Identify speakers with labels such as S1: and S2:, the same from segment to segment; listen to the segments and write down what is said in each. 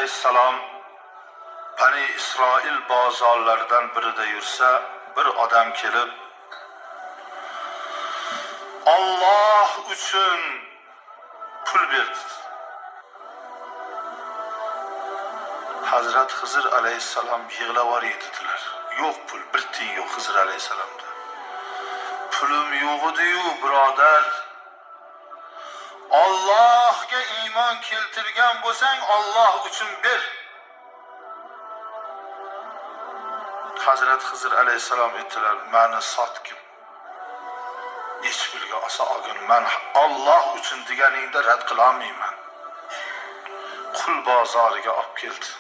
S1: alayhissalom Bani Isroil bozorlaridan birida yursa, bir odam kelib, Alloh uchun pul berdi. Hazrat Xizr alayhissalom yig'lab dedilar. Yo'q pul, bir tiyin yo'q Xizr alayhissalomda. Pulim yo'q edi-yu, birodar. Allohga iymon keltirgan bo'lsang, Alloh uchun ber. Hazrat Xizr alayhissalom aytdilar, meni sotgin. Hech pulga olsa olgin, men Alloh uchun deganingda rad qila olmayman. Qul bozoriga olib keldi.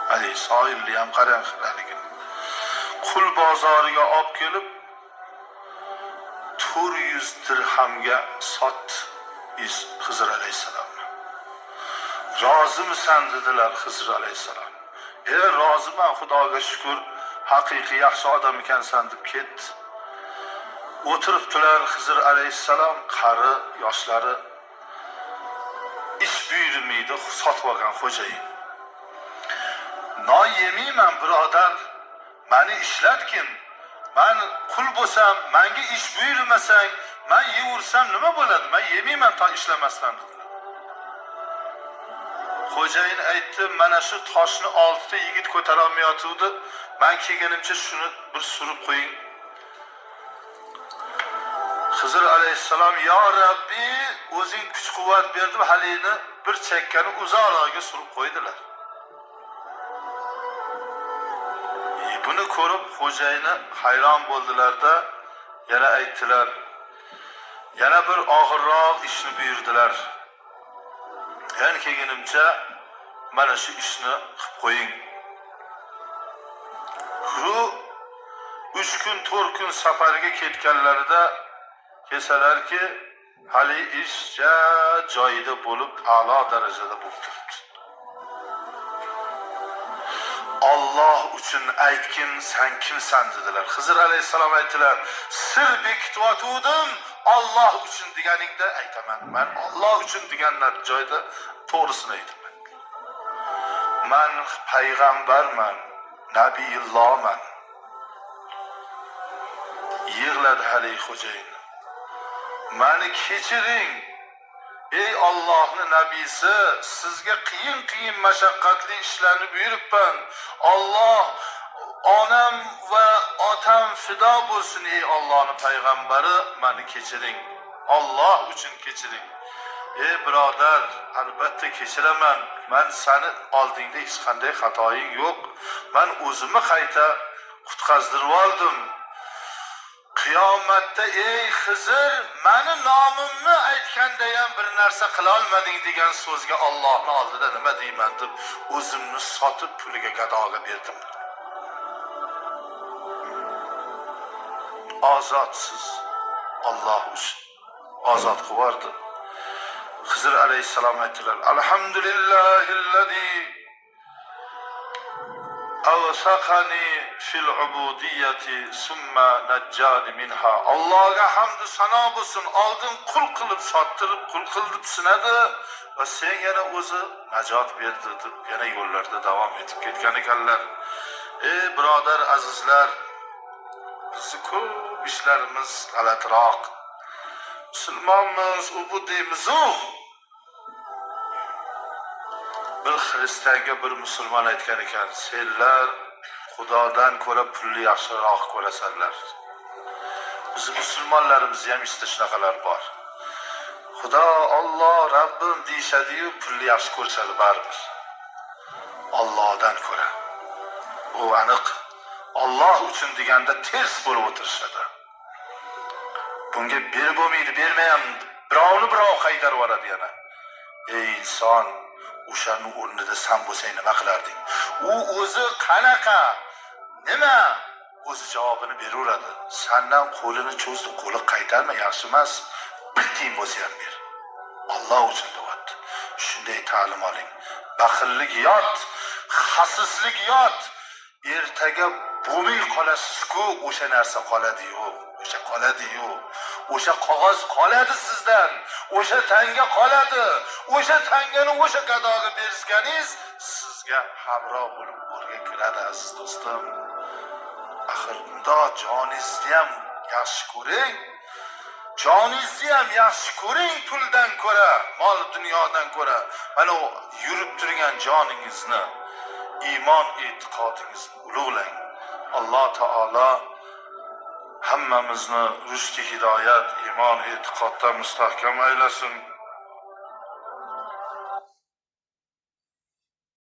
S1: Haligi sohilni ham qarang haligini. Qul bozoriga olib kelib 400 dirhamga sotdi Xizr alayhissalomni. Rozimisan dedilar Xizr alayhissalom. Roziman, Xudoga shukr, haqiqiy yaxshi odam ekansan deb ketdi. O'tiribdilar Xizr alayhissalom, qari yoshlari ish buyurmaydi sotib olgan xo'jayin. Non yemayman birodar, meni ishlatgin. Men qul bo'lsam, menga ish buyurmasang, men yevursam nima bo'ladi? Men yemayman to ishlamasdan dedilar. Xo'jayin aytdi, mana shu toshni 6 ta yigit ko'tara olmayotgandi. Men kelganimcha shuni bir surib qo'ying. Xizr alayhissalom, "Ya Rabbi, o'zing kuch-quvvat berdim, halini bir chakkani uzoqroqga surib qo'ydilar." Buni ko'rib xo'jayini hayron bo'ldilar-da, yana aytdilar, yana bir og'irroq ishni buyurdilar. Yana kelganimcha mana shu ishni qilib qo'ying. Shu 3 kun 4 kun safarga ketganlarida kelsalarki, hali ish joyida bo'lib, a'lo darajada bo'lib turibdi. Alloh uchun aytgin, sen kimsan dedilar. Xizr alayhissalom aytdilar, sir bekitayotgandim, Alloh uchun deganingda aytaman. Men Alloh uchun deganlar joyda to'g'risini aytaman. Men payg'ambarman, nabiyullohman. Yig'ladi hali xo'jayin. Meni kechiring. Ey Allohning nabiysi, sizga qiyin-qiyin mashaqqatli ishlarni buyuribman. Alloh onam va otam fido bo'lsin, ey Allohning payg'ambari, meni kechiring. Alloh uchun kechiring. Ey birodar, albatta kechiraman. Men seni oldingda hech qanday xatoying yo'q. Men o'zimni qayta qutqazdirib oldim. Qiyomatda ey Xizr, meni nomimni aytganda ham bir narsa qila olmading degan so'zga Allohning oldida nima deyman deb o'zimni sotib puliga gadoga berdim. Ozodsiz Alloh uchun ozod qilib yubordi. Xizr alayhissalom aytdilar: Alhamdulillahillazi awsaqani fil ubudiyyati summa najjani minha. Allohga hamd sano bo'lsin, oldin qul qilib sottirib, qul qilib sinadi va sen yana o'zi najot berdi deb yana yo'llarda davom etib ketgan ekanlar. Ey birodar azizlar, bizni ko'p ishlarimiz g'alatiroq. Musulmonmiz, u bu deymiz-u. Bir xristanga bir musulmon aytgan ekan, senlar Xudodan ko'ra pulni yaxshiroq ko'rasanlar. Biz musulmonlarimizni ham ichida shunaqalar bor. Xudo, Alloh, Rabbim deyishadi-yu, pulni yaxshi ko'rishadi baribir. Allohdan ko'ra. Bu aniq. Alloh uchun deganda ters bo'lib o'tirishadi. Bunga berib bo'lmaydi, bermayam, birovni birov qaytarib yuboradi yana. Ey inson, o'shani o'rnida san bo'lsang nima qilarding? U o'zi qanaqa? Nima? O'zi javobini beraveradi. Sandan qo'lini cho'zdi, qo'li qaytarma, yaxshi emas. Bir tiyin bo'lsa ham ber. Alloh uchun deyapti. Shunday ta'lim oling. Baxillik yot, xasislik yot. Ertaga bo'lmay qolasiz-ku, o'sha narsa qoladi-yu, o'sha qoladi-yu. O'sha qog'oz qoladi sizdan, o'sha tanga qoladi. O'sha tangani o'sha gadoga berganingiz sizga hamroh bo'lib go'rga kiradi, aziz do'stim. Axir bundoq joningizni ham yaxshi ko'ring. Joningizni ham yaxshi ko'ring puldan ko'ra, mol dunyodan ko'ra. Mana u yurib turgan joningizni, iymon e'tiqodingizni ulug'lang. Alloh taolo hammamizni rushdi hidoyat, iymon e'tiqodda mustahkam aylasin.